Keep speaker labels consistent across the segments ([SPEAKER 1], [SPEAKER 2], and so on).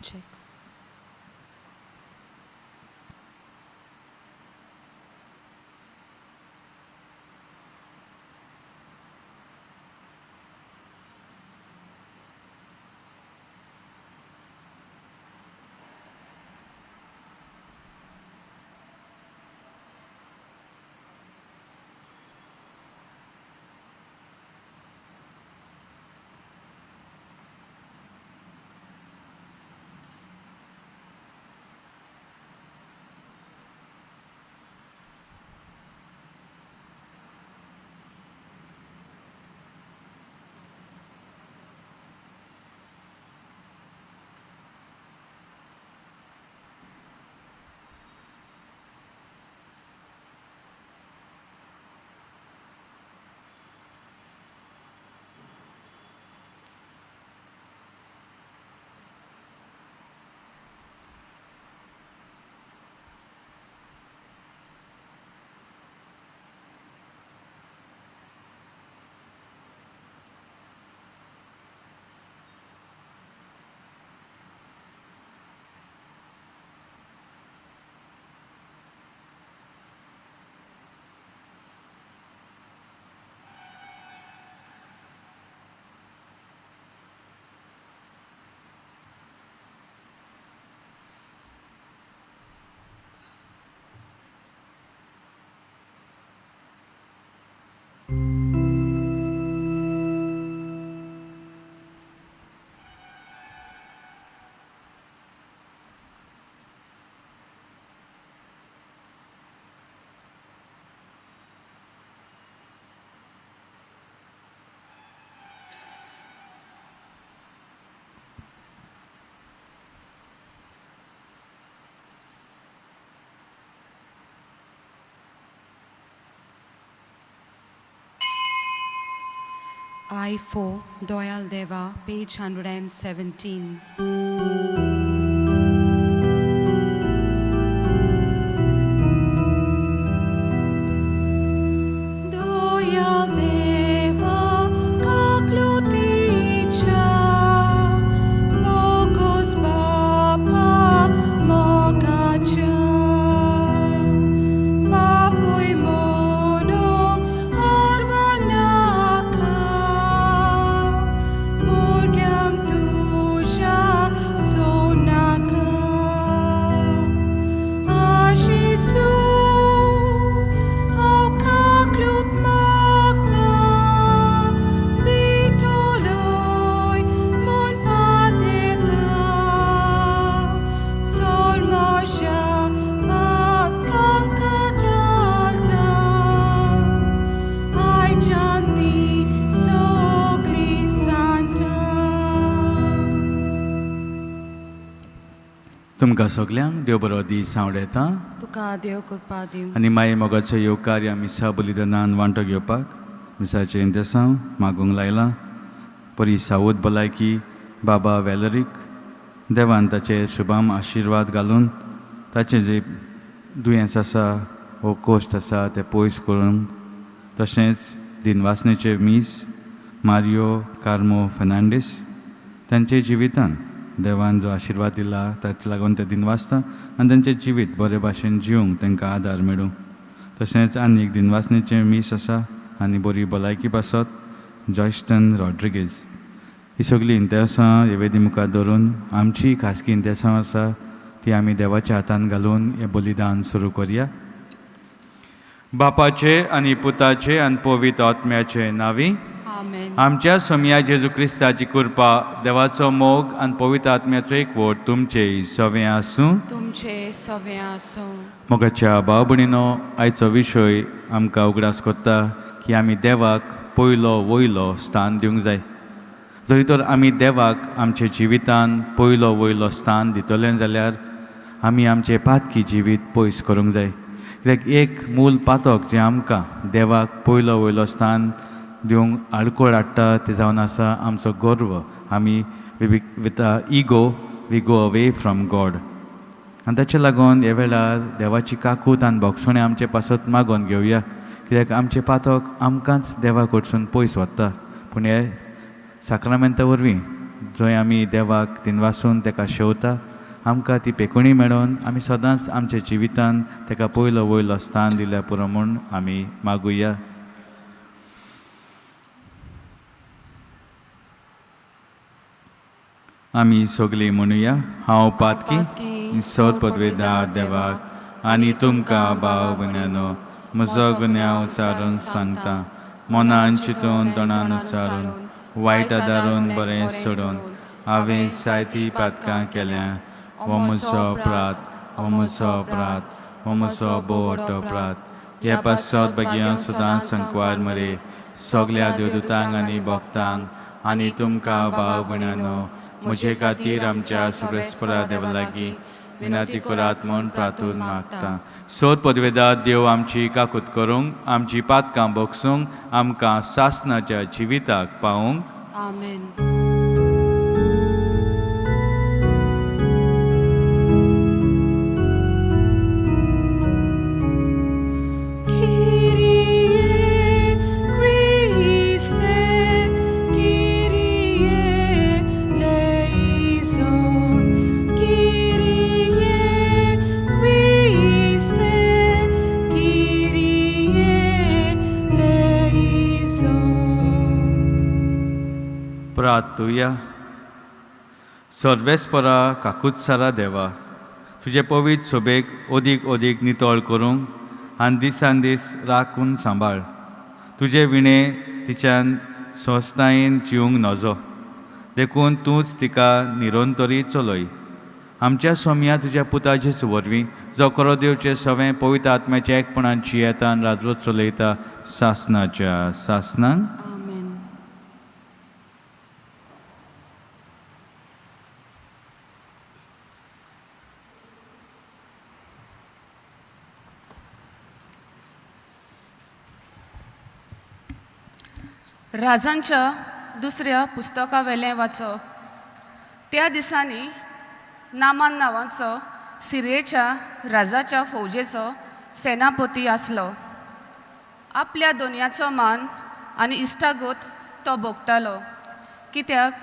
[SPEAKER 1] Check. I4, Doyal Deva, page 117. Doyal Deva, kakluticha, Bogos Baba, Mogacha, Bapuy Mono, Arvanaka, Burgyang Tusha, Sonaka, Ashisu, Okaklut Magda, Ditoloy, Mon Pateta, Sormasha, Patkankadalta, I Chanti, Sogli Santa.
[SPEAKER 2] तुमकां सगल्यांक देव बरो दीस हांव
[SPEAKER 1] तुका देव कृपा दिवं.
[SPEAKER 2] आनी माई मोगाचो येवकार ह्या मिसा बलिदानान वांटो घेवपाक मिसाचें इंतेसांव मागूंक लायलां. बरी सावूद भलायकी बाबा वेलरीक देवान ताचेर शुभाम आशिर्वाद घालून ताचें जे दुयेंस आसा वो कोश्ट आसा तें पयस करूंक, तशेंच दिनवासनेचें मीस मारियो कार्मो फेर्नांडीस तांचे जिवितान देवान जो आशिर्वाद दिला ताका लागून ते दिनवासता आनी तांचें जिवीत बरे भाशेन जिवंक तांकां आदार मेळूं. तशेंच आनी एक दिनवासनेचें मीस आसा आनी बरी भलायकी पासत जॉयस्टन रॉड्रिगेज. ही सगळीं इंतेसां हे वेदी मुखार दवरून आमची खाजगी इंतेसांव आसा ती आमी देवाच्या हातान घालून हें बलिदान सुरू करया. बापाचे आनी पुताचे आनी पवित्र आत्म्याचे नांवी
[SPEAKER 1] आमेन.
[SPEAKER 2] आमच्या सोमया जेजू क्रिस्ताची कृपा, देवाचो मोग आनी पवित्र आत्म्याचो एकवट तुमचे सवें आसूं.
[SPEAKER 1] तुमचे सवें आसूं.
[SPEAKER 2] मोगाच्या भाव भयणीनो, आयचो विशय आमकां उगडास करता की आमी देवाक पयलो वयलो स्थान दिवंक जाय. जरी तर आमी देवाक आमच्या जिवितान पयलो वयलो स्थान दितले जाल्यार आमी आमचें पातकी जिवीत पयस करूंक जाय. कित्याक एक मूल पातक जें आमकां देवाक पयलो वयलो स्थान दिवंक आडखळ हाडटा तें जावन आसा आमचो गर्व. आमी with ego we go away from God. आनी ताचे लागून ह्या वेळार देवाची काकूत आनी भोगसणें आमचे पासत मागोवन घेवया, कित्याक आमचें पातक आमकांच देवा कडसून पयस वता. पूण हे साक्रामेंता वरवीं जंय आमी देवाक दिनवासून तेका शेवता, आमकां ती पेकुणी मेळोन आमी सदांच आमच्या जिवितान तेका पयलो वयलो स्थान दिल्या पुरो म्हूण आमी मागुया. आमी सगळीं म्हणुया, हांव पातकी सोद पदवेदार देवाक आनी तुमकां भाव भयणांनो म्हजो गुन्यांव उचारून सांगता, मनान चिंतून तोंडान उच्चारून वायट आदारून बरें सोडून हांवें जायतीं पातकां केल्या. हो म्हजो अपराध, हो म्हजो अपराध, हो म्हजो भोव अपराध. हे पासत भग्यां सदां संकवार मरे सगल्या देवदूतांक आनी भक्तांक आनी तुमकां भाव भयणांनो म्हजे खातीर आमच्या सगळेस्परा देवा लागीं विनंती करात म्हूण प्रार्थून मागता. सोद पदवेदार देव आमची काकूत करूंक, आमची पातकां भोगसूंक, आमकां सासनाच्या जिविताक पावूंक.
[SPEAKER 1] आमेन. Kyrie, Christe, Kyrie, eleison. Kyrie, Christe, Kyrie, eleison.
[SPEAKER 2] प्रार्थुया. सर्वेस्परा काकुत्सारा देवा, तुजे पवित्र सोबेक अदीक अदीक नितळ करूंक आनी दिसान दीस राखून सांबाळ. तुजे विणे तिच्यान स्वस्तायेन जिवंक नजो, देखून तूंच तिका निरंतरी चलय. आमच्या सोमया तुज्या पुता जेजू वरवीं, जो खरो देवचे सवें पवित्र आत्म्याच्या एकपणान जियेता आनी राजवट चलयता सासनाच्या सासनाक.
[SPEAKER 1] आमेन.
[SPEAKER 3] राजांच्या दुसऱ्या पुस्तकावेलें वाचप. त्या दिसांनी नामान नांवाचो सिरियेच्या राजाच्या फौजेचो सेनापती आसलो. आपल्या दोनयाचो मान आनी इश्टागत तो भोगतालो, कित्याक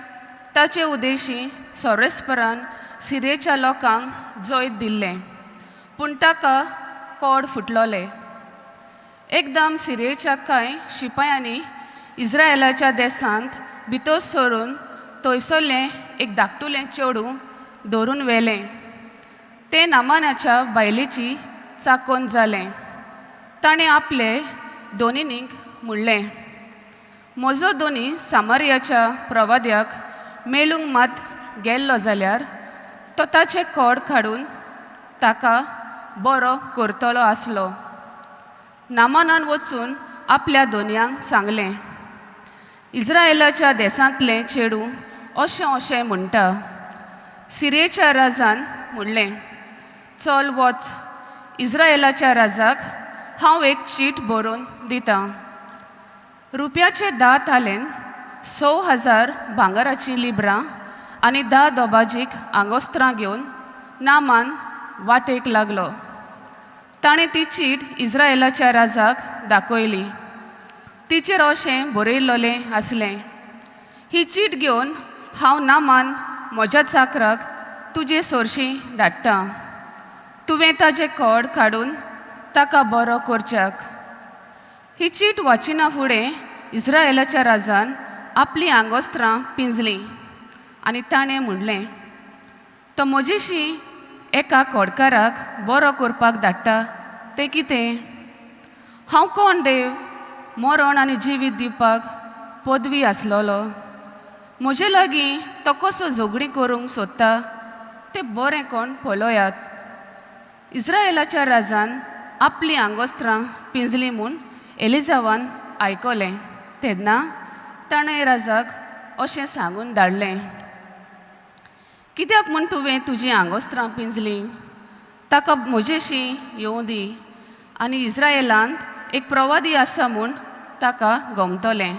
[SPEAKER 3] ताचे उदेशी सोरेस्परान सिरियेच्या लोकांक जैत दिल्लें, पूण ताका कोड फुटलोलें. एकदम सिरियेच्या कांय शिपायांनी इस्रायलाच्या देसांत भितर सरून थंयसरलें एक धाकटुलें चेडूं धरून व्हेलें. तें नामानाच्या बायलेची चाकोन जालें. ताणें आपले दोनिनीक म्हणलें, म्हजो दोनी सामारियाच्या प्रवाद्याक मेळूंक मात गेल्लो जाल्यार तो ताचें कोड काडून ताका बरो करतलो आसलो. नामानान वचून आपल्या दोनयांक सांगलें, इस्रायलाच्या देसांतलें चेडूं अशें अशें म्हणटा. सिरियेच्या राजान म्हणलें, चल वच, इस्रायलाच्या राजाक हांव एक चीट बरोवन दितां. रुपयाचे 10 तालेन, 6000 भांगराचीं लिब्रां आनी 10 दोबाजीक आंगोस्त्रां घेवन नामान वाटेक लागलो. ताणें ती चीट इस्रायलाच्या राजाक दाखयली. तिचेर अशें बरयल्लें आसलें, ही चीट घेवन हांव नामान म्हज्या चाकराक तुजे सरशीं धाडटा, तुवें ताजें कोड काडून ताका बरो करच्याक. ही चीट वाचिना फुडें इस्रायलाच्या राजान आपलीं आंगोस्त्रां पिंजलीं आनी ताणें म्हणलें, तो म्हजेशी एका कोडकाराक बरो करपाक धाडटा तें कितें? हांव कोण देव मरण आनी जिवीत दिवपाक पदवी आसलेलो? म्हजे लागीं तो कसो झगडीं करूंक सोदता तें बरें कोण पळयात. इस्रायलाच्या राजान आपलीं आंगोस्त्रां पिंजलीं म्हूण एलिजावान आयकलें तेन्ना ताणें राजाक अशें सांगून धाडलें, कित्याक म्हूण तुवें तुजीं आंगोस्त्रां पिंजलीं? ताका म्हजेशी येवं दी आनी इस्रायलांत एक प्रवादी आसा म्हूण ताका गमतलें.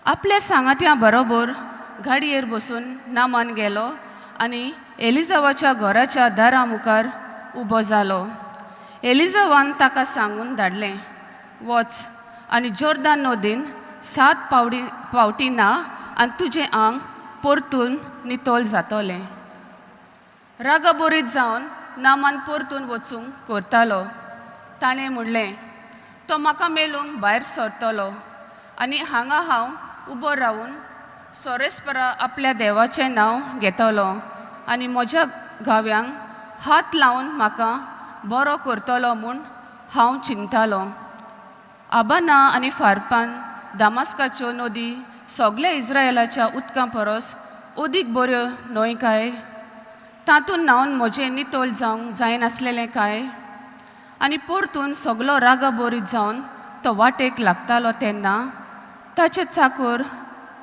[SPEAKER 3] आपल्या सांगात्या बरोबर गाडयेर बसून नामान गेलो आनी एलिजावाच्या घराच्या दारा मुखार उबो जालो. एलिजावान ताका सांगून धाडलें, वच आनी जोर्दान नदीन 7 पावटी ना आनी तुजें आंग परतून नितळ जातलें. रागाबरीत जावन नामान परतून वचूंक करतालो. ताणें म्हणलें, तो म्हाका मेळूंक भायर सरतलो आनी हांगा हांव उबो रावून सोरेस्परा आपल्या देवाचें नांव घेतलो आनी म्हज्या घाव्यांक हात लावन म्हाका बरो करतलो म्हूण हांव चिंतालो. आबाना आनी फारपान दामास्काच्यो नदी सगल्या इस्रायलाच्या उदकां परस अदीक बऱ्यो न्हय काय? तातूंत न्हांवन म्हजें नितळ जावंक जायनासलेलें काय? आनी परतून सगलो रागा बरीत जावन तो वाटेक लागतालो तेन्ना ताचे चाकूर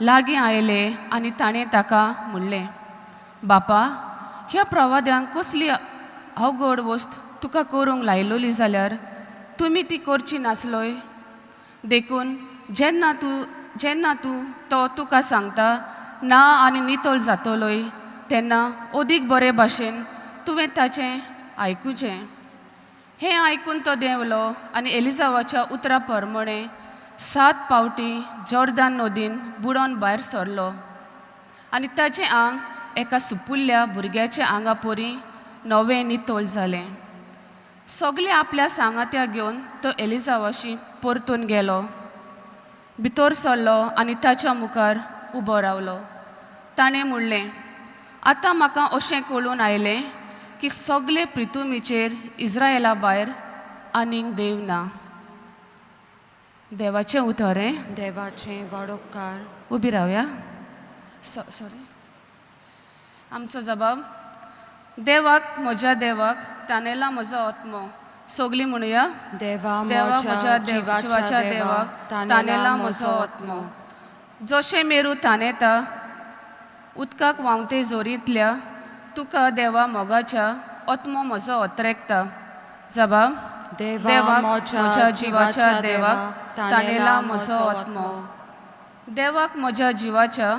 [SPEAKER 3] लागीं आयले आनी ताणें ताका म्हणलें, बापा, ह्या प्रवाद्यांक कसली अवघड वस्त तुका करूंक लायलोली जाल्यार तुमी ती करची नासलोय? देखून जेन्ना तूं तो तुका सांगता ना आनी नितळ जातलोय तेन्ना अदीक बरे भाशेन तुवें ताचें आयकुचें. हें आयकून तो देंवलो आनी एलिजावाच्या उतरा प्रमाणें 7 पावटी जॉर्दान नदीन बुडोवन भायर सरलो आनी ताचें आंग एका सुपुल्ल्या भुरग्याच्या आंगा परी नवें नितळ जालें. सगळे आपल्या सांगात्या घेवन तो एलिजावाशी परतून गेलो, भितर सरलो आनी ताच्या मुखार उबो रावलो. ताणें म्हणलें, आतां म्हाका अशें कळून आयलें की सगळे प्रितुमीचेर इस्रायला भायर आनीक देव ना. देवाचें उतर हें.
[SPEAKER 1] देवाचें वाडोपकार.
[SPEAKER 3] उबी रावया. सॉरी, आमचो जबाब. देवाक म्हज्या देवाक तानेला म्हजो आत्मो. सगलीं म्हणुया.
[SPEAKER 1] देवा
[SPEAKER 3] देवा
[SPEAKER 1] म्हज्या
[SPEAKER 3] जिवाच्या
[SPEAKER 1] जिवाच्या
[SPEAKER 3] देवाक
[SPEAKER 1] देवाक
[SPEAKER 3] तानेला म्हजो आत्मो. जशें मेरू तानेता उदकाक व्हांवते जोरींतल्या तुका देवा मोगाच्या आत्मो म्हजो अत्रेकता. जबाब.
[SPEAKER 1] देवा म्हज्या जिवाच्या देवाक तानेला म्हजो आत्मो.
[SPEAKER 3] देवाक म्हज्या जिवाच्या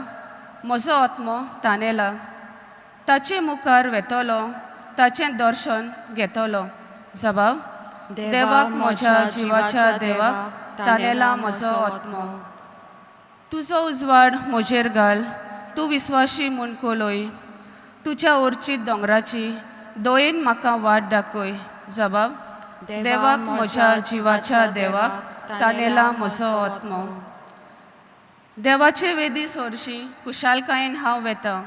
[SPEAKER 3] म्हजो आत्मो तानेला. ताचे मुखार वेतलो, ताचें दर्शन घेतलो. जबाब. देवाक म्हज्या जिवाच्या देवाक तानेला म्हजो आत्मो. तुजो उजवाड म्हजेर घाल, तूं विस्वाशी म्हूण कोलय. तुज्या ओर्चीत दोंगराची दयेन म्हाका वाट दाखय. जबाब. देवाक म्हज्या जिवाच्या देवाक तानेला म्हजो आत्मो. देवाचे वेदी सोरशी कुशालकायेन हांव वेता,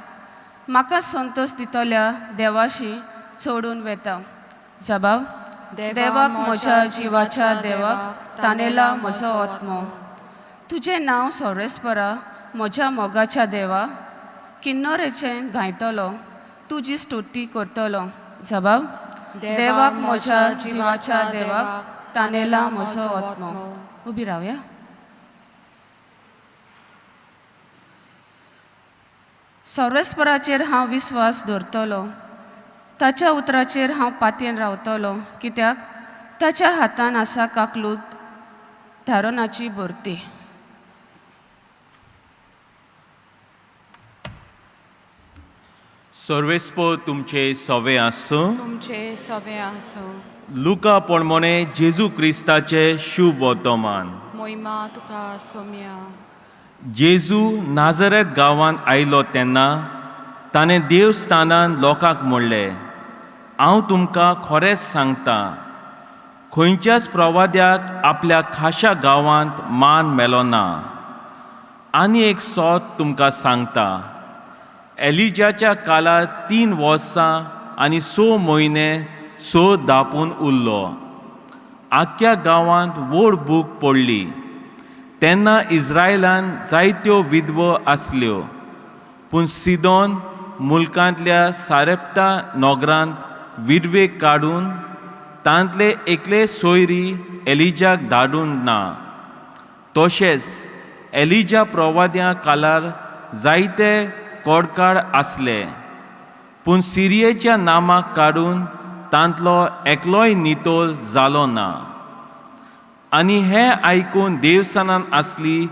[SPEAKER 3] म्हाका संतोश दितल्या देवाशी चडून वेता. जबाब. देवाक म्हज्या जिवाच्या देवाक तानेला म्हजो आत्मो. तुजें नांव सोरेस्परा म्हज्या मोगाच्या देवा किन्नरेचें गायतलो, तुजी स्तुती करतलो. जबाब. देवाक म्हज्या जिवाच्या देवाक तानेला म्हजो आत्मो. उबी रावया. सर्वेस्पराचेर हांव विस्वास दवरतलो, ताच्या उतराचेर हांव पातयेन रावतलो, कित्याक ताच्या हातान आसा काकलूत धारणाची भरती.
[SPEAKER 4] सर्वेस्पर तुमचे सवे आसूं.
[SPEAKER 1] तुमचे सवे आसूं.
[SPEAKER 4] लुका पणमोने जेजू क्रिस्ताचे शुभ वर्तमान.
[SPEAKER 1] मोहिमा तुका सोम्या.
[SPEAKER 4] जेजू नाजरेत गांवांत आयलो तेन्ना ताणें देवस्थानान लोकांक म्हणलें, हांव तुमकां खरेंच सांगता, खंयच्याच प्रवाद्याक आपल्या खाशा गांवांत मान मेलो ना. आनी एक सोद तुमकां सांगता, एलिजाच्या काळार 3 वर्सां आनी 6 म्हयने सो दापून उरलो. आख्ख्या गांवांत व्हड भूक पडली. तेन्ना इस्रायलान जायत्यो विधवो आसल्यो, पूण सिदोन मुल्कांतल्या सारेप्ता नगरांत विधवेक काडून तांतले एकले सोयरी एलिजाक धाडून ना. तशेंच एलिजा प्रवाद्या काळार जायते कोडकाड आसले, पूण सिरियेच्या नामाक काडून तांतलो एकलोय नितोल जालो ना. आनी हें आयकून देवसानान आसली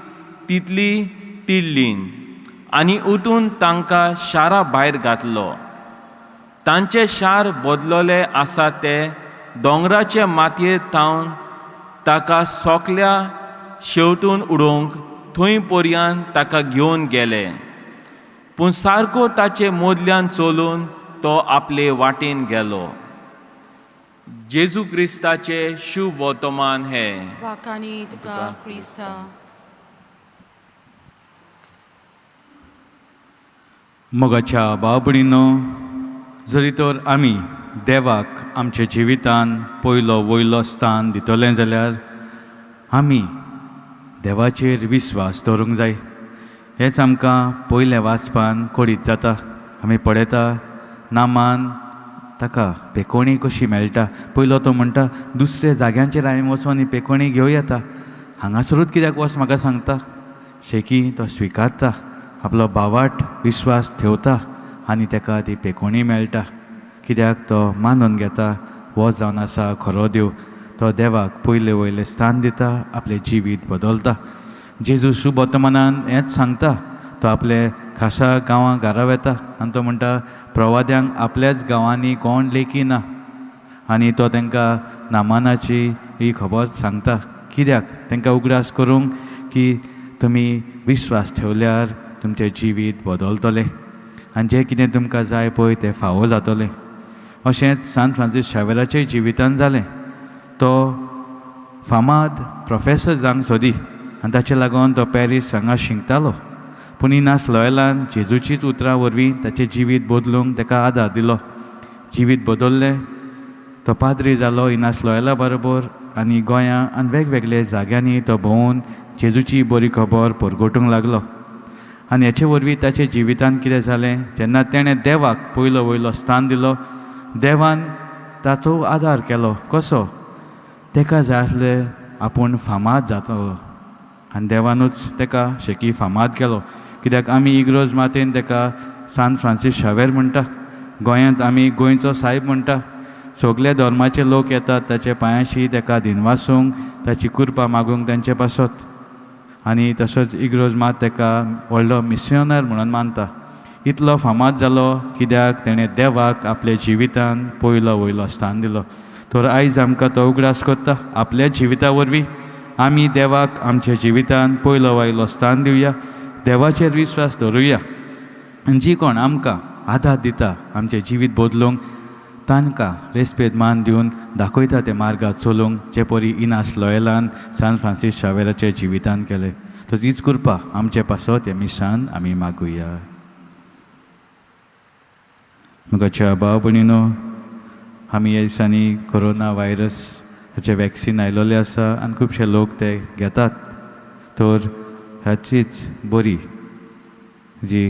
[SPEAKER 4] तितली तिडलीन आनी उठून तांकां शारा भायर घातलो. तांचें शार बदललें आसा ते दोंगराचे मातयेर थावन ताका सोकल्या शेंवटून उडोवंक थंय पर्यंत ताका घेवन गेले. पूण सारको ताचे मोदल्यान चलून तो आपले वाटेन गेलो. जेजू क्रिस्ताचे शुभ वर्तमान हें.
[SPEAKER 1] वाकानी तुका क्रिस्ता.
[SPEAKER 2] मोगाच्या बाबणीनो, जरी तर आमी देवाक आमच्या जिवितान पयलो वयलो स्थान दितले जाल्यार आमी देवाचेर विस्वास दवरूंक जाय. हेंच आमकां पयलें वाचपान कळीत जाता. आमी पळयता नामान ताका पेकोणी कशी मेळटा. पयलो तो म्हणटा दुसऱ्या जाग्यांचेर हांवें वचोन ही पेकोणी घेवं येता, हांगासरूच कित्याक वच म्हाका सांगता. शेकी तो स्विकारता, आपलो भावाट विस्वास ठेवता आनी ताका ती पेकोणी मेळटा. कित्याक तो मानून घेता हो जावन आसा खरो देव. तो देवाक पयले वयलें स्थान दिता, आपलें जिवीत बदलता. जेजू शुभ वर्तमानान हेंच सांगता. तो आपले खासा गांवां घरा वेता आनी तो म्हणटा प्रवाद्यांक आपल्याच गांवांनी कोण लेखी ना. आनी तो तांकां नामानाची ही खबर सांगता. कित्याक तांकां उगडास करूंक की तुमी विस्वास ठेवल्यार तुमचें जिवीत बदलतलें आनी जें कितें तुमकां जाय पळय तें फावो जातलें. अशेंच सान फ्रांसीस शावेराच्या जिवितान जालें. तो फामाद प्रोफेसर जावंक सोदी आनी ताचे लागून तो पॅरीस हांगा शिंकतालो. पूण इनास लॉयलान जेजूचीच उतरां वरवीं ताचें जिवीत बदलूंक ताका आदार दिलो. जिवीत बदल्लें, तो पाद्री जालो इनास लॉयला बरोबर आनी गोंया आनी वेगवेगळे जाग्यांनी तो भोंवून जेजूची बरी खबर परगटूंक लागलो. आनी हेचे वरवीं ताच्या जिवितान कितें जालें, जेन्ना तेणें देवाक पयलो वयलो स्थान दिलो, देवान ताचो आदार केलो. कसो? ताका जाय आसलें आपूण फामाद जातलो आनी देवानूच ताका शेकी फामाद केलो. कित्याक आमी इग्रोज मातेन ताका सान फ्रांसीस शावेर म्हणटा, गोंयांत आमी गोंयचो सायब म्हणटा. सगळे धर्माचे लोक येतात ताचे पांयाशी ताका दिनवासूंक, ताची कृपा मागूंक तांचे पासत. आनी तसोच इग्रोज मात ताका व्हडलो मिसियोनर म्हणून मानता. इतलो फामाद जालो कित्याक तेणें देवाक आपल्या जिवितान पयलो वयलो स्थान दिलो. तर आयज आमकां तो उगडास करता आपल्या जिविता वरवीं आमी देवाक आमच्या जिवितान पयलो वयलो स्थान दिवया, देवाचेर विस्वास दवरुया आनी जी कोण आमकां आदार दिता आमचें जिवीत बदलूंक तांकां रेस्पेद मान दिवन दाखयता ते मार्गार चलूंक, जे परी इनास लॉयलान सान फ्रांसीस शावेराच्या जिवितान केलें. तर हीच कृपा आमचे पासत ह्या मिसान आमी मागुया. मुखाच्या भाव भयणीनो, आमी ह्या दिसांनी कोरोना व्हायरस हाचें वॅक्सीन आयलोलें आसा आनी खुबशे लोक ते घेतात. तर हाचीच बरी जी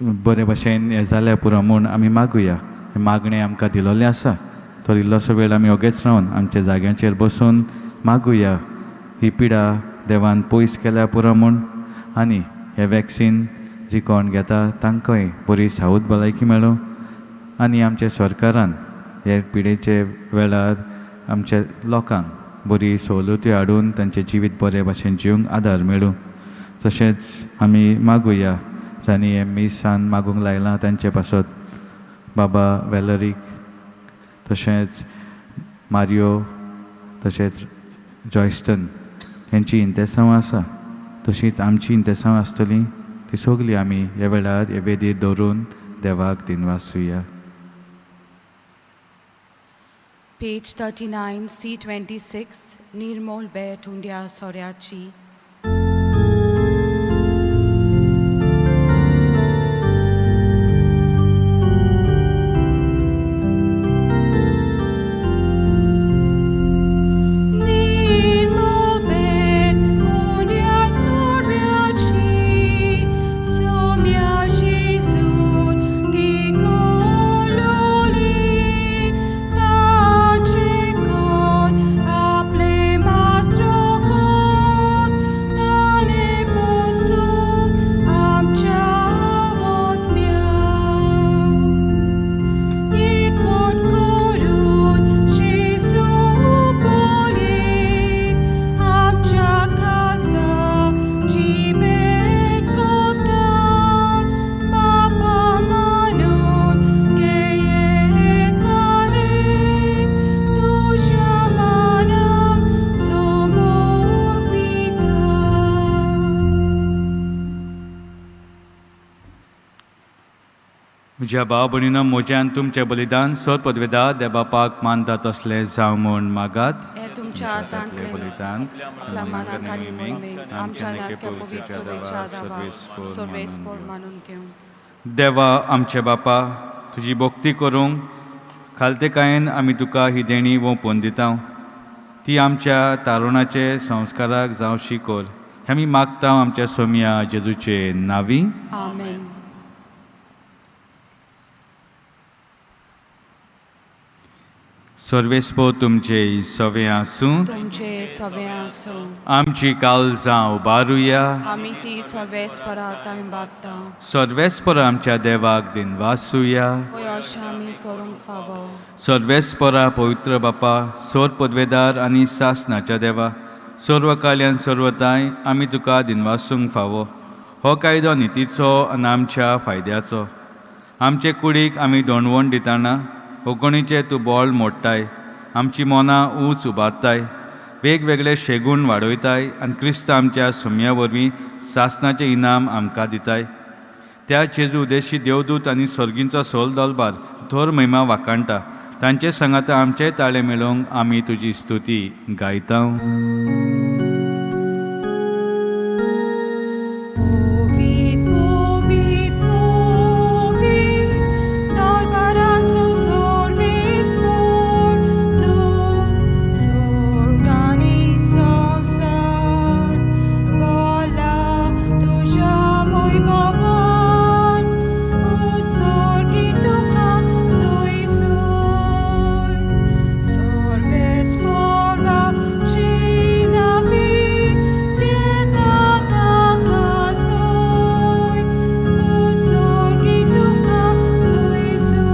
[SPEAKER 2] बरे भशेन हें जाल्यार पुरो म्हूण आमी मागुया. हें मागणें आमकां दिलोलें आसा. तर इल्लोसो वेळ आमी ओगेच रावन आमच्या जाग्यांचेर बसून मागुया ही पिडा देवान पयस केल्या पुरो म्हूण आनी हें वॅक्सीन जी कोण घेता तांकांय बरी सावध भलायकी मेळूं आनी आमच्या सरकारान हे पिडेचे वेळार आमच्या लोकांक बरी सवलत्यो हाडून तांचें जिवीत बरे भाशेन जिवंक आदार मेळूं. तशेंच आमी मागुया जांणी हें मिसान मागूंक लायलां तांचे पासत बाबा वेलरीक, तशेंच मारियो, तशेंच जॉयस्टन हेंची इंतेसांव आसा. तशींच आमची इंतेसांव आसतलीं. ती सगळीं आमी ह्या वेळार हे वेदीर दवरून देवाक दिनवासुया.
[SPEAKER 1] Page 39, C26, निर्मोल भेट उंड्या सोऱ्याची. निर्मोल भेट उंड्या सोऱ्याची, सोम्या जेजून ती गोलोली, ताचे कोण आपले मास रोगोत.
[SPEAKER 2] म्हज्या भाव भयणीनो म्हज्यान तुमचें बलिदान सोद पदवेदा देबापाक मानता तसलें जावं म्हूण मागात.
[SPEAKER 1] हे तुमच्या हातांतलें
[SPEAKER 2] बलिदान
[SPEAKER 1] आपल्या मनाक आनी मोहिमेक आमच्या नाक्या पवित्र शुभेच्छा दावा सर्वेस्पोर मानून घेवं.
[SPEAKER 2] देवा आमचे बापा, तुजी भक्ती करूंक खालतेकायेन आमी तुका ही देणी वोंपून दिता. ती आमच्या तारुणाचे संस्काराक जावं शिकोर हें आमी मागता आमच्या सोमया जेजूचे नांवी.
[SPEAKER 1] आमेन.
[SPEAKER 2] सर्वेस्पो तुमचे सवे आसूं.
[SPEAKER 1] तुमचे सवे आसूं.
[SPEAKER 2] आमची काळजां उबारुया.
[SPEAKER 1] आमी ती सर्वेस्परा थंय बागता.
[SPEAKER 2] सर्वेस्पर आमच्या देवाक दिनवासुया.
[SPEAKER 1] हय, अशें आमी करूंक फावो.
[SPEAKER 2] सर्वेस्परा पवित्र बापा, सोर पदवेदार आनी सासनाच्या देवा, सर्व काल्यान सर्वताय आमी तुका दिनवासूंक फावो. हो कायदो नितीचो आनी आमच्या फायद्याचो. आमचे कुडीक आमी दोणवण दितना कोंकणीचें तूं बोळ मोडटाय, आमची मनां ऊंच उबारताय, वेगवेगळे शेगूण वाडयताय आनी क्रिस्त आमच्या सुम्या वरवीं सासनाचें इनाम आमकां दिताय. त्या जेजू उदेशी देवदूत आनी सर्गींचो सोल दलबार थोर महिमा वाखाणटा. तांचे सांगाता आमचे ताळे मेळोवंक आमी तुजी स्तुती गायता.
[SPEAKER 1] पोवीत पोवीत पोवीत दरबाराचो सर्वेस्पोर तूं, स्वर्ग आनी संवसार बोला तुज्या वैभवान, उत्सर्गी तुका सोयसूर. सर्वेस्पोराची नांवी येता ताका सोय, उत्सर्गी तुका सोयसूर.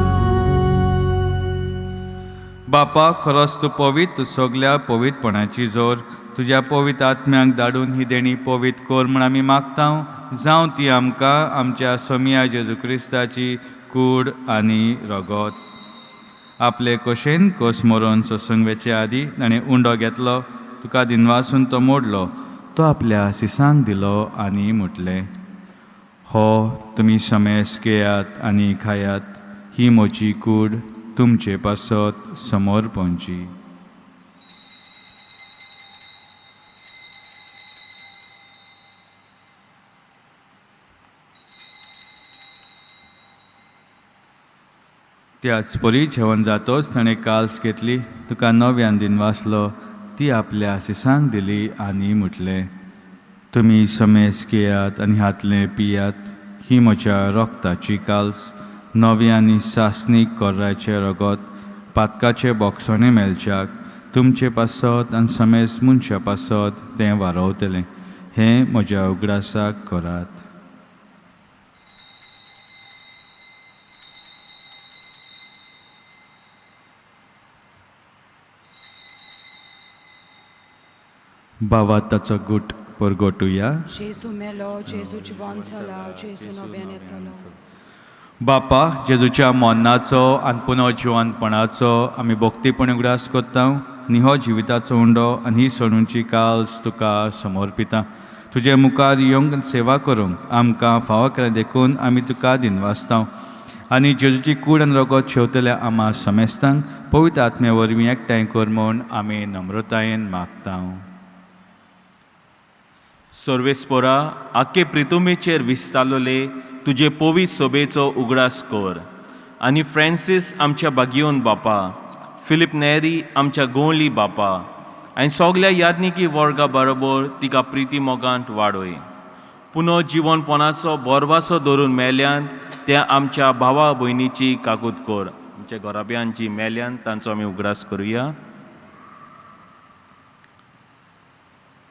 [SPEAKER 2] बापा, खरोच तूं पवित्र, तूं सगल्या पवित्रपणाची जोर. तुज्या पवित्र आत्म्यांक धाडून ही देणी पवित्र कर म्हूण आमी मागता. जावं ती आमकां आमच्या सोमया जेजू क्रिस्ताची कूड आनी रगत. आपले कशेन कोस मरोन सोसूंक वेचे आदी ताणें उंडो घेतलो, तुका दिनवासून तो मोडलो, तो आपल्या सिसांक दिलो आनी म्हटलें, हो तुमी समेस घेयात आनी खायात, ही म्हजी कूड तुमचे पासत समोर पोंची. त्याच परी जेवण जातोच ताणें काल्स घेतली, तुका नव्यान दिनवासलो, ती आपल्या सिसांक दिली आनी म्हटलें, तुमी समेस घेयात आनी हातलें पियात, ही म्हज्या रक्ताची काल्स, नवी आनी सासणीक कोर्राचें रगत पातकाचे बोगसणें मेळच्याक तुमचे पासत आनी समेस मनशा पासत तें वारवतलें. हें म्हज्या उगडासाक करात. बाबा ताचो गुट परगटुया.
[SPEAKER 1] जेजू मेलो, जेजू जिवन जाला, जेजू नव्यान येतलो.
[SPEAKER 2] बापा, जेजूच्या मरणाचो आनी पुनः जिवनपणाचो आमी भक्तीपणी उगडास करता आनी हो जिविताचो उंडो आनी ही सोडूंची काल्स तुका समर्पिता. तुजे मुखार येवंक सेवा करूंक आमकां फावो केलें देखून आमी तुका दिनवासता. आनी जेजूची कूड आनी रगत शेवतल्या आमा समेस्तांक पवित्र आत्म्या वरवीं एकठांय कर म्हूण आमी नम्रतायेन मागता.
[SPEAKER 4] सर्वेस्पोरा, आख्खे प्रितुमेचेर विस्तारलोले तुजे पवित्र सोबेचो उगडास कर आनी फ्रांसीस आमच्या बागियोन बापा, फिलीप नेरी आमच्या गोंवली बापा आनी सगल्या याज्ञिकी वर्गा बरोबर तिका प्रिती मोगांत वाडय. पुनो जिवनपणाचो बोरवासो धरून मेल्यांत त्या आमच्या भावा भयणीची काकूत कर. आमच्या घराब्यांची मेल्यांत तांचो आमी उगडास करुया.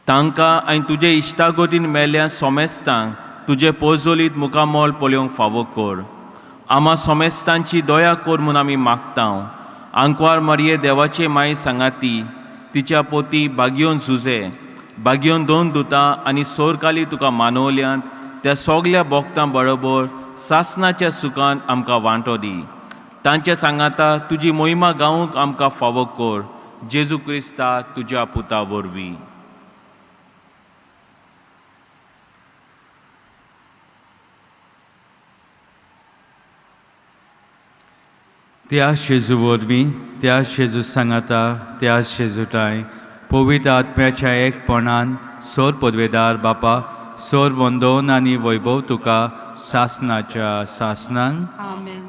[SPEAKER 4] तांकां आनी तुजे इश्टागतीन मेल्ल्या सोमेस्तांक तुजे पोजोलीत मुखामोल पळोवंक फावो कर. आमा सोमेस्तांची दया कर म्हूण आमी मागता. आंकवार मारये देवाचे माय सांगाती, तिच्या पोती बागयोन जुजे, बागयोन दोन दुतां आनी सोरकाली तुका मानवल्यांत त्या सगल्या बोगतां बरोबर सासनाच्या सुखान आमकां वांटो दी. तांच्या सांगाता तुजी मोहिमा गावंक आमकां फावो कर. जेजू क्रिस्ता तुज्या पुता वरवीं.
[SPEAKER 2] त्या शेजू वरवीं, त्या शेजू सांगाता, त्या शेजुटाय पवित्र आत्म्याच्या एकपणान सोर पदवेदार बापा, सोर वंदोवन आनी वैभव तुका सासनाच्या सासनांक.
[SPEAKER 1] आमेन.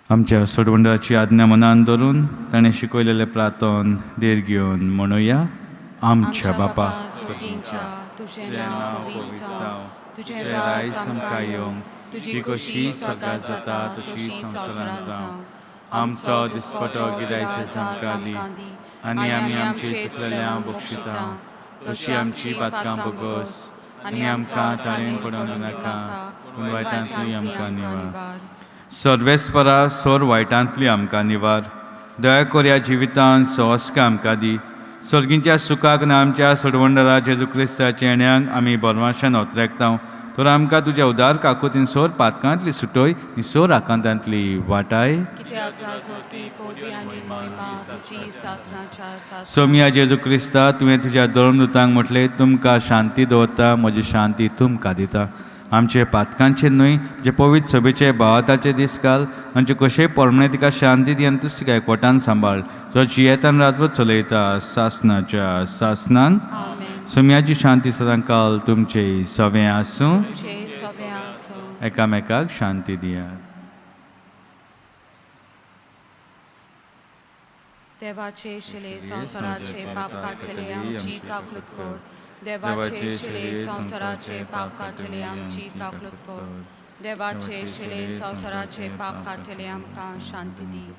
[SPEAKER 2] आमच्या सोडवंडाची आज्ञा मनान धरून ताणें शिकयलेलें प्रार्थन धीर घेवन म्हणुया. आमच्या बापा
[SPEAKER 1] स्वर्गींच्या, तुजें
[SPEAKER 2] तुजें
[SPEAKER 1] नांव
[SPEAKER 2] नांव
[SPEAKER 1] पवित्र
[SPEAKER 2] पवित्र
[SPEAKER 1] जावं,
[SPEAKER 2] जावं,
[SPEAKER 1] तुजें
[SPEAKER 2] तुजें
[SPEAKER 1] राज
[SPEAKER 2] राज
[SPEAKER 1] आमकां
[SPEAKER 2] आमकां
[SPEAKER 1] येवं,
[SPEAKER 2] येवं,
[SPEAKER 1] तुजी
[SPEAKER 2] तुजी
[SPEAKER 1] खोशी
[SPEAKER 2] खोशी
[SPEAKER 1] स्वर्गांत
[SPEAKER 2] स्वर्गांत
[SPEAKER 1] जाता
[SPEAKER 2] जाता
[SPEAKER 1] तशी
[SPEAKER 2] तशी
[SPEAKER 1] संवसारांत
[SPEAKER 2] संवसारांत
[SPEAKER 1] जावं.
[SPEAKER 2] जावं. आमचो दिसपटो गिरायक आमकां दी आनी आमी आमचे चुकलेल्या बक्षिता तशी आमची पातकां बोगस आनी आमकां ताणें पडोवं नाका, पूण वायटांतली आमकां निवार. सर्वेस्परा, सोर वायटांतली आमकां निवार. दया कोरया जिवितान सहस्का आमकां दी. सर्गींच्या सुखाक ना आमच्या सोडवंडरा जेजू क्रिस्ताच्या येण्याक आमी बरवाशान ओतरेकता. तर आमकां तुज्या उदार काकुतीन सोर पातकांतली सुटय आनी सोर आकांतांतली वाटाय.
[SPEAKER 1] कित्याक राजवटी, पदवी आनी महिमा तुजी सासणाच्या सासणाक.
[SPEAKER 2] सोमिया जेजू क्रिस्ता, तुवें तुज्या धर्मदूतांक म्हटलें, तुमकां शांती दवरता, म्हजी शांती तुमकां दिता. आमचे पातकांचे न्हय, जे पवित्र सभेचे भावाताचे दीस घाल, आमचे कशेय परमणे तिका शांती दी आनी तूं तिका एकवटान सांबाळ, जो जियेतान रातभर चलयता सासनाच्या सासनान.
[SPEAKER 1] आमेन.
[SPEAKER 2] सोमियाची शांती सदांकाल तुमचे सवें आसूं.
[SPEAKER 1] तुमचे सगळे आसूं.
[SPEAKER 2] एकामेकाक शांती दियात.
[SPEAKER 1] देवाचे शिले, संवसाराचे पाप काडटले, आमची काकूत कर. देवाचे शिले, संवसाराचे पाप काडटले, आमची काकूत कर. देवाचे शिले, संवसाराचे पाप काडटले, आमकां शांती दी.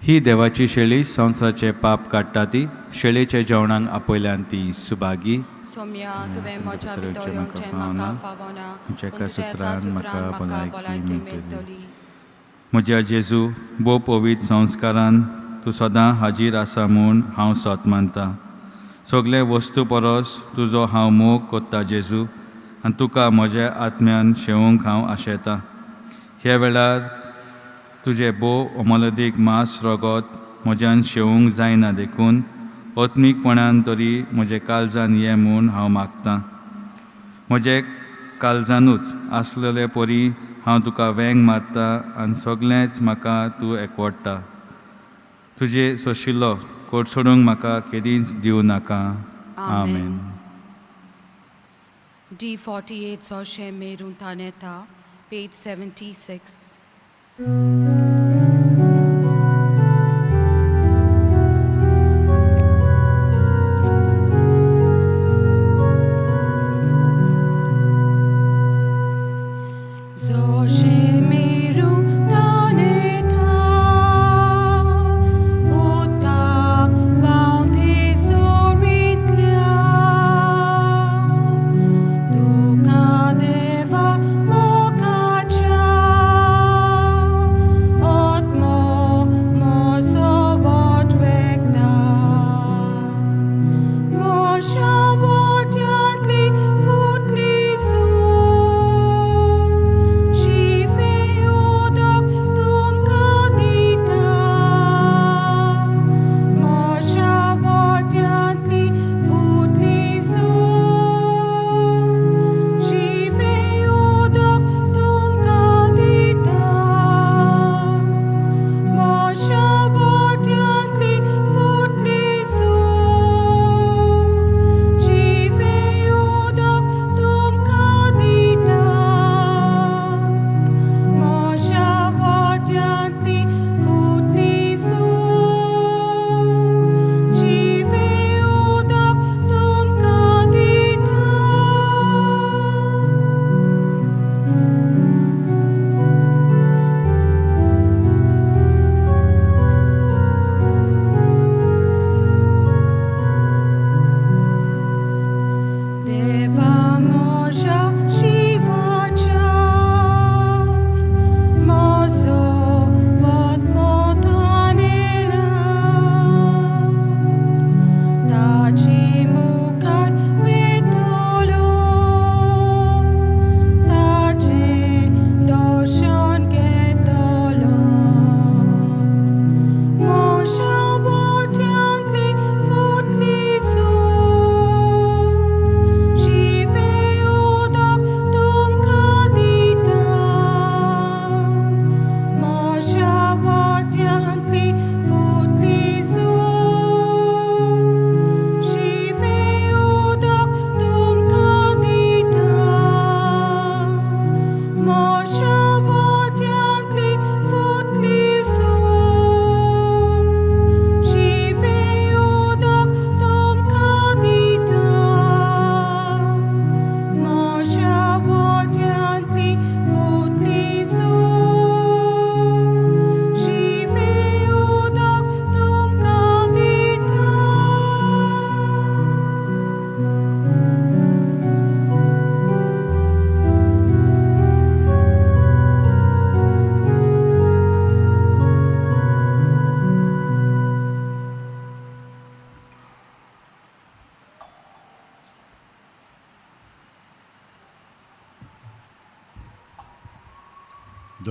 [SPEAKER 2] ही देवाची शेळी, संवसाराचे पाप काडटा ती. शेळीच्या जेवणाक आपयल्यान ती सुभागी.
[SPEAKER 1] सोम्या, तुवें म्हज्या
[SPEAKER 2] तुज्या
[SPEAKER 1] भितर येवचें म्हाका फावना,
[SPEAKER 2] तुज्या
[SPEAKER 1] पूण तुज्या एका
[SPEAKER 2] सुत्रान
[SPEAKER 1] सुत्रान
[SPEAKER 2] म्हाका
[SPEAKER 1] म्हाका
[SPEAKER 2] भलायकी
[SPEAKER 1] भलायकी
[SPEAKER 2] मेळटली.
[SPEAKER 1] मेळटली.
[SPEAKER 2] म्हज्या जेजू, भोव पवित्र संस्कारान तूं सदां हाजीर आसा म्हूण हांव सत मानता. सगळे वस्तू परस तुजो हांव मोग कोत्ता जेजू, आनी तुका म्हज्या आत्म्यान शेवंक हांव आशेतां. ह्या वेळार तुजें भोव अमोलदीक मांस रगत म्हज्यान शेवंक जायना, देखून आत्मीकपणान तरी म्हज्या काळजान ये म्हूण हांव मागतां. म्हजे काळजानूच आसलेले परी हांव तुका वेंग मारता आनी सगळेंच म्हाका तूं एकवडटा. तुजे सोशिल्लो कोटसोडूंक म्हाका केदींच दिवं नाका. आमेन.
[SPEAKER 1] डी 48 सोशे मेरून तानेता, पेज 76. Zoše miru taneta, utka bounty soritlia, tuka deva mokacha,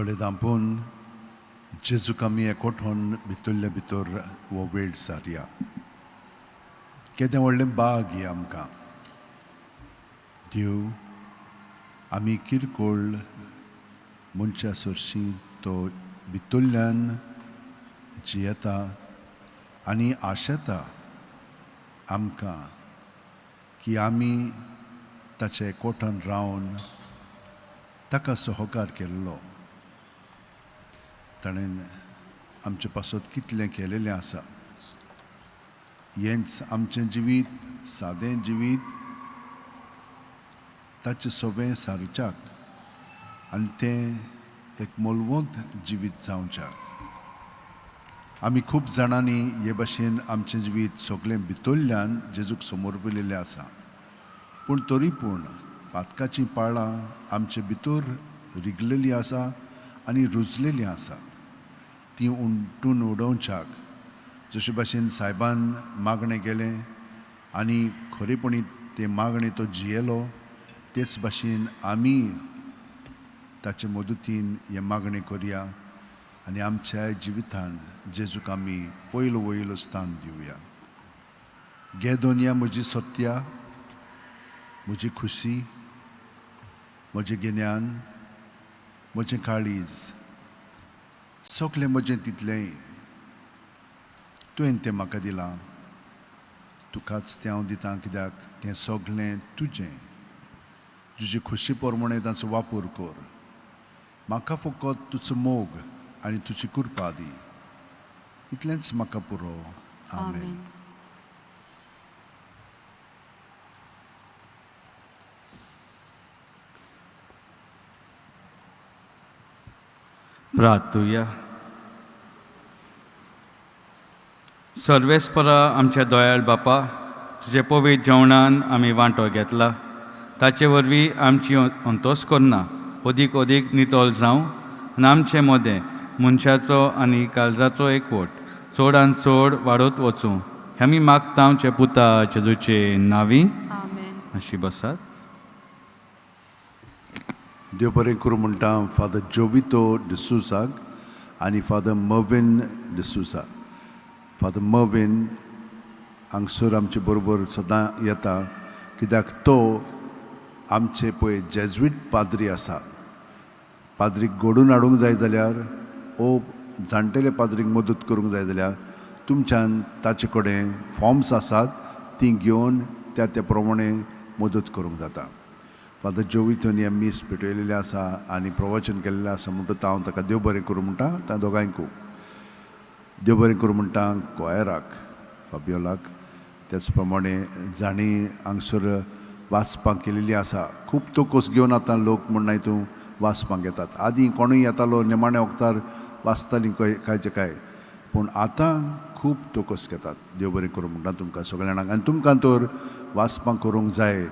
[SPEAKER 5] दोळे धांपून जेजूक आमी एकवठून भितरले भितर हो वेळ सारया. केदें व्हडलें बाग हें आमकां. देव आमी किरकोळ मनशा सरशीं तो भितरल्यान जियेता आनी आशेता आमकां की आमी ताचे एकवटान रावन ताका सहकार केल्लो. ताणें आमचे पासत कितलें केलेलें आसा. हेंच आमचें जिवीत, सादें जिवीत ताचें सोबें सारच्याक आनी तें एक मोलवंत जिवीत जावच्याक. आमी खूब जाणांनी हे भाशेन आमचें जिवीत सगळें भितरल्यान जेजूक समर्पिलेलें आसा, पूण तरी पूण पातकाचीं पाळां आमचे भितर रिगलेलीं आसा आनी रुजलेलीं आसात. तीं उमटून उडोवच्याक जशे भाशेन सायबान मागणें केलें आनी खरेपणी तें मागणें तो जियेलो, तेच भाशेन आमी ताचे मदतीन हें मागणें करया आनी आमच्या जिवितान जेजूक आमी पयलो वयलो स्थान दिवया. घे दोनया म्हजी सत्या, म्हजी खुशी, म्हजें गिन्यान, म्हजें काळीज, सगलें म्हजें तितलेंय तुवें तें म्हाका दिलां. तुकाच तें हांव दितां, कित्याक तें सगलें तुजें. तुजे खुशी प्रमाणें ताचो वापर कर. म्हाका फकत तुजो मोग आनी तुजी कृपा दी, इतलेंच म्हाका पुरो. आमेन.
[SPEAKER 1] आमेन.
[SPEAKER 2] प्रार्थुया. सर्वेस्परा आमच्या दयाळ बापा, तुजे पवित्र जेवणान आमी वांटो घेतला, ताचे वरवीं आमची अंतोस करना अदीक अदीक नितळ जावं आनी आमचे मदें मनशाचो आनी काळजाचो एकवट चडान चड वाडत वचूं, हें आमी मागता आमचे पुता जेजूचे नांवी.
[SPEAKER 1] आमेन.
[SPEAKER 2] अशी बसात.
[SPEAKER 5] देव बरें करूं म्हणटा फादर जोवितो डिसूजाक आनी father Mervyn D'Souza. Father Mervyn हांगसर आमचे बरोबर सदां येता, कित्याक तो आमचे पळय जेज्वीट पाद्री आसा. पाद्रीक घडोवन हाडूंक जाय जाल्यार ओ जाणटेले पाद्रीक मदत करूंक जाय जाल्यार तुमच्यान ताचे कडेन फॉर्म्स आसात, तीं घेवन त्या त्या प्रमाणे मदत करूंक जाता. फादर जोवितोन हें मीस पेटयलेलें आसा आनी प्रवचन केल्लें आसा, म्हणटकच हांव ताका देव बरें करूं म्हणटा. त्या दोगांयकू देव बरें करूं म्हणटा, कोयराक फाबियोलाक, त्याच प्रमाणे जांणी हांगसर वाचपां केलेलीं आसा. खूब तोकोस घेवन आतां लोक म्हणनाय तूं वाचपांक येतात. आदीं कोणूय येतालो, निमाण्या वखदार वाचतालीं कांयचे काय, पूण आतां खूब तोकोस घेतात. देव बरें करूं म्हणटा तुमकां सगळ्या जाणांक. आनी तुमकां तर वाचपां करूंक जाय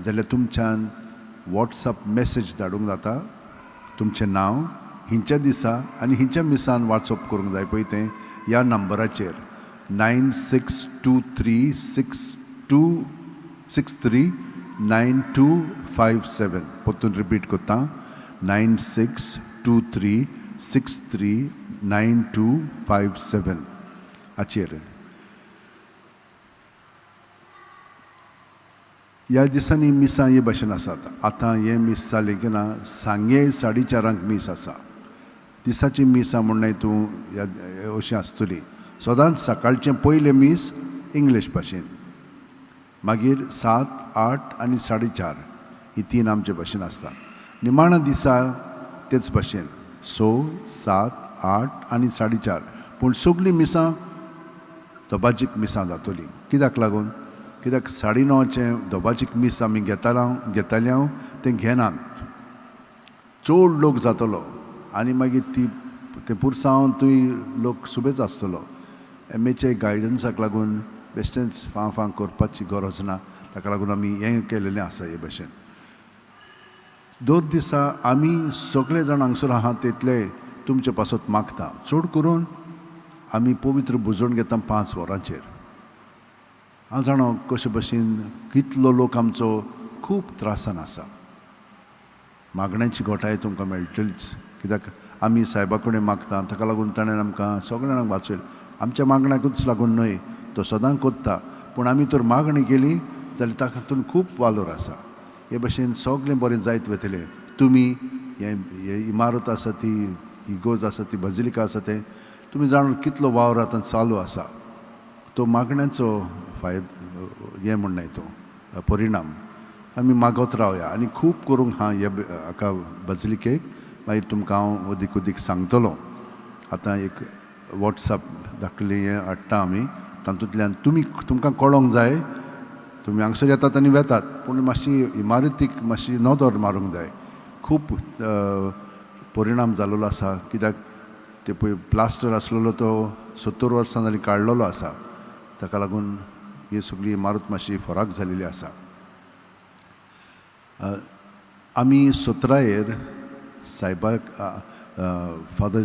[SPEAKER 5] जाल्यार तुमच्यान वॉट्सएप मॅसेज धाडूंक जाता. तुमचें नांव, हिंच्या दिसा आनी हिंच्या मिसान वॉट्सअप करूंक जाय पळय तें ह्या नंबराचेर 962362639257. परतून रिपीट करता, 9623639257 हाचेर. ह्या दिसांनी मिसां हे भाशेन आसात. आतां हें मीस जालें की ना सांगे 4:30 मीस आसा. दिसाची मिसां म्हणनाय तूं ह्या अशीं आसतली. सदांच सकाळचें पयलें मीस इंग्लीश भाशेन, मागीर 7, 8 आनी 4:30 ही तीन आमचे भाशेन आसता. निमाणा दिसा तेच भाशेन 6, 7, 8 आनी 4:30. पूण सगळीं मिसां दबाजीक मिसां जातलीं. कित्याक लागून? कित्याक 9:30 दबाजीक मीस आमी घेताले हांव तें घेनात, चड लोक जातलो आनी मागीर ती तें पुरसांव थंय लोक सुबेज आसतलो. एम एचे गायडन्साक लागून बेश्टेंच फां फां करपाची गरज ना, ताका लागून आमी हें केलेलें आसा हे भाशेन. दोन दिसा आमी सगळे जाण हांगसर आहा तितले तुमचे पासत मागता. चड करून आमी पवित्र भुजवण घेता 5 वरांचेर. हांव जाणा कशे भशेन कितलो लोक आमचो खूब त्रासान आसा. मागण्यांची घोटाय तुमकां मेळटलीच, कित्याक आमी सायबा कडेन मागता ताका लागून ताणें आमकां सगळ्या जाणांक वाचयलें. आमच्या मागण्याकूच लागून न्हय, तो सदां कोत्ता, पूण आमी तर मागणी केली जाल्यार तातूंत खूब वालोर आसा. हे भशेन सगळें बरें जायत वतलें. तुमी हे इमारत आसा ती, इगोर्ज आसा ती, बजिलिका आसा तें तुमी जाणात कितलो वावर आतां चालू आसा. तो मागण्याचो फायदो हें म्हण तो परिणाम. आमी मागत रावया आनी खूब करूंक हा हे हाका बजलिकेक. मागीर तुमकां हांव अदीक अदीक सांगतलो. आतां एक वॉट्सएप धाकलें हें हाडटा आमी, तातूंतल्यान तुमी तुमकां कळोंक जाय. तुमी हांगसर येतात आनी वेतात, पूण मातशी इमारतीक मातशी नदर मारूंक जाय. खूब परिणाम जाल्लो आसा, कित्याक ते पळय प्लास्टर आसलेलो तो 70 वर्सां जालीं काडलेलो आसा. ताका लागून ही सगळी इमारत मातशी फराक जालेली आसा. आमी 17 सायबाक फादर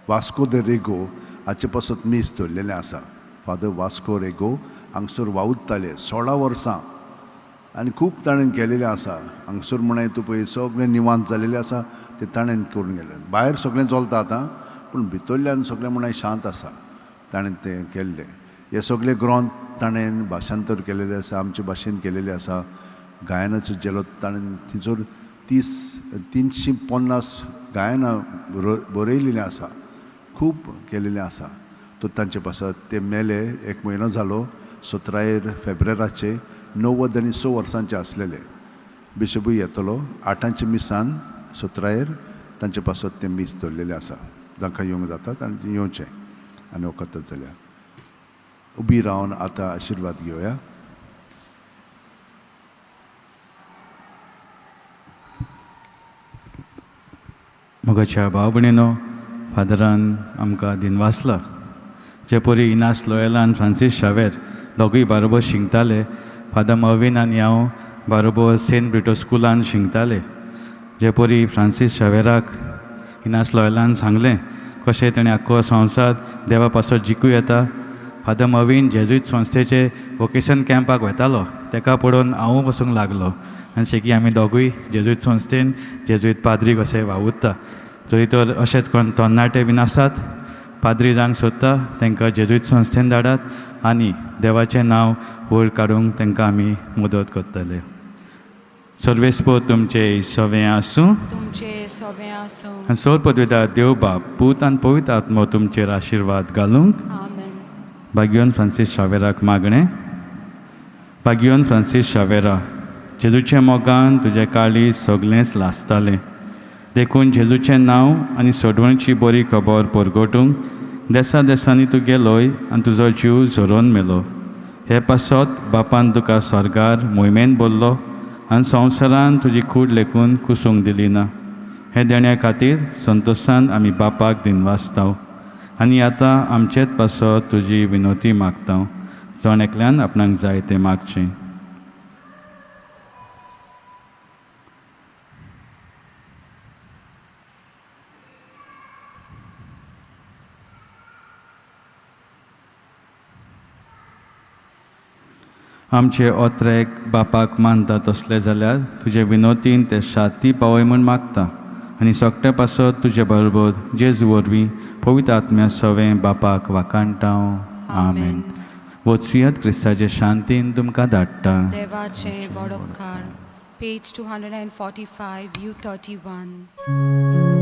[SPEAKER 5] वास्को the Rego हाचे पासत मीस दवरलेलें आसा. फादर वास्को रेगो हांगसर वावुरताले 16 वर्सां आनी खूब ताणें केलेलें आसा. हांगसर म्हण तूं पळय सगळें निवांत जालेलें आसा, तें ताणें करून गेलें. भायर सगळें चलता आतां, पूण भितरल्यान सगळें म्हण शांत आसा. ताणें तें केल्लें. हे सगळे ग्रंथ ताणें भाशांतर केलेले आसा, आमचे भाशेन केलेले आसा. गायनाचो झेलो ताणें थंयसर 350 गायनां बरयलेलीं आसा, खूब केलेलें आसा. तो तांचे पासत ते मेले एक म्हयनो जालो, 17 फेब्रेराचे 96 वर्सांचे आसलेले. बिशपूय येतलो 8 मिसान 17 तांचे पासत तें मीस दवरलेलें आसा. जांकां येवंक जाता तांणी येवचें आनी वखद जाल्यार उबी रावन आतां आशिर्वाद घेवया.
[SPEAKER 2] मोगाच्या भाव भयणीनो, फादरान आमकां दिनवासला. जे परी इनास लोयला आनी फ्रांसीस शावेर दोगूय बारोबर शिंकताले, फादर मर्वीन आनी हांव बारोबर सेंट ब्रिटो स्कुलान शिंकताले. जे परी फ्रांसीस शावेराक इनास लोयलान सांगलें कशें तेणें आख्खो संवसार देवा पासत जिखूं येता. फादर मर्वीन जेजुईत संस्थेचे वोकेशन कॅम्पाक वेतालो, तेका पळोवन हांवूय वचूंक लागलो आनी शेकी आमी दोगूय जेजुईत संस्थेन जेजुईत पाद्री कशे वावुरता. जरी तर अशेंच कोण तरणाटे बीन आसात, पाद्री जावंक सोदता, तांकां जेजुईत संस्थेन धाडात आनी देवाचें नांव वयर काडूंक तांकां आमी मदत करतले. सर्वेस्पोर तुमचें सवें आसूं,
[SPEAKER 1] तुमचे सवें आसूं.
[SPEAKER 2] आनी सोर पदवेदार देव बाप, पूत आनी पवित्र आत्मो तुमचेर आशिर्वाद घालूंक.
[SPEAKER 1] आमेन.
[SPEAKER 2] भाग्योन फ्रांसीस शावेराक मागणें. भाग्योन फ्रांसीस शावेरा, जेजूच्या मोगान तुजें काळीज सगळेंच लासतालें, देखून जेजूचें नांव आनी सोडवणची बरी खबर परगटूंक देसा देसांनी तूं गेलोय आनी तुजो जीव झरोवन मेलो. हे पासत बापान तुका स्वर्गार मोहिमेन भरलो आनी संवसारान तुजी कूड लेखून कुसूंक दिली ना. हे देण्या खातीर संतोशान आमी बापाक दिनवासताव आनी आतां आमचेच पासत तुजी विनोती मागता. जण एकल्यान आपणाक जाय तें मागचें. आमचे ओत्रेक बापाक मानता तसले जाल्यार तुजे विनोतीन ते शाती पावय म्हूण मागता आनी सोकटे पासत तुजे बरोबर जेजू वरवीं पवित्र आत्म्या सवें बापाक वाखाणटा. आमेन. वचुयात क्रिस्ताचे शांतीन तुमकां धाडटा.
[SPEAKER 1] देवाचें व्हड उपकार. Page 245, U 31.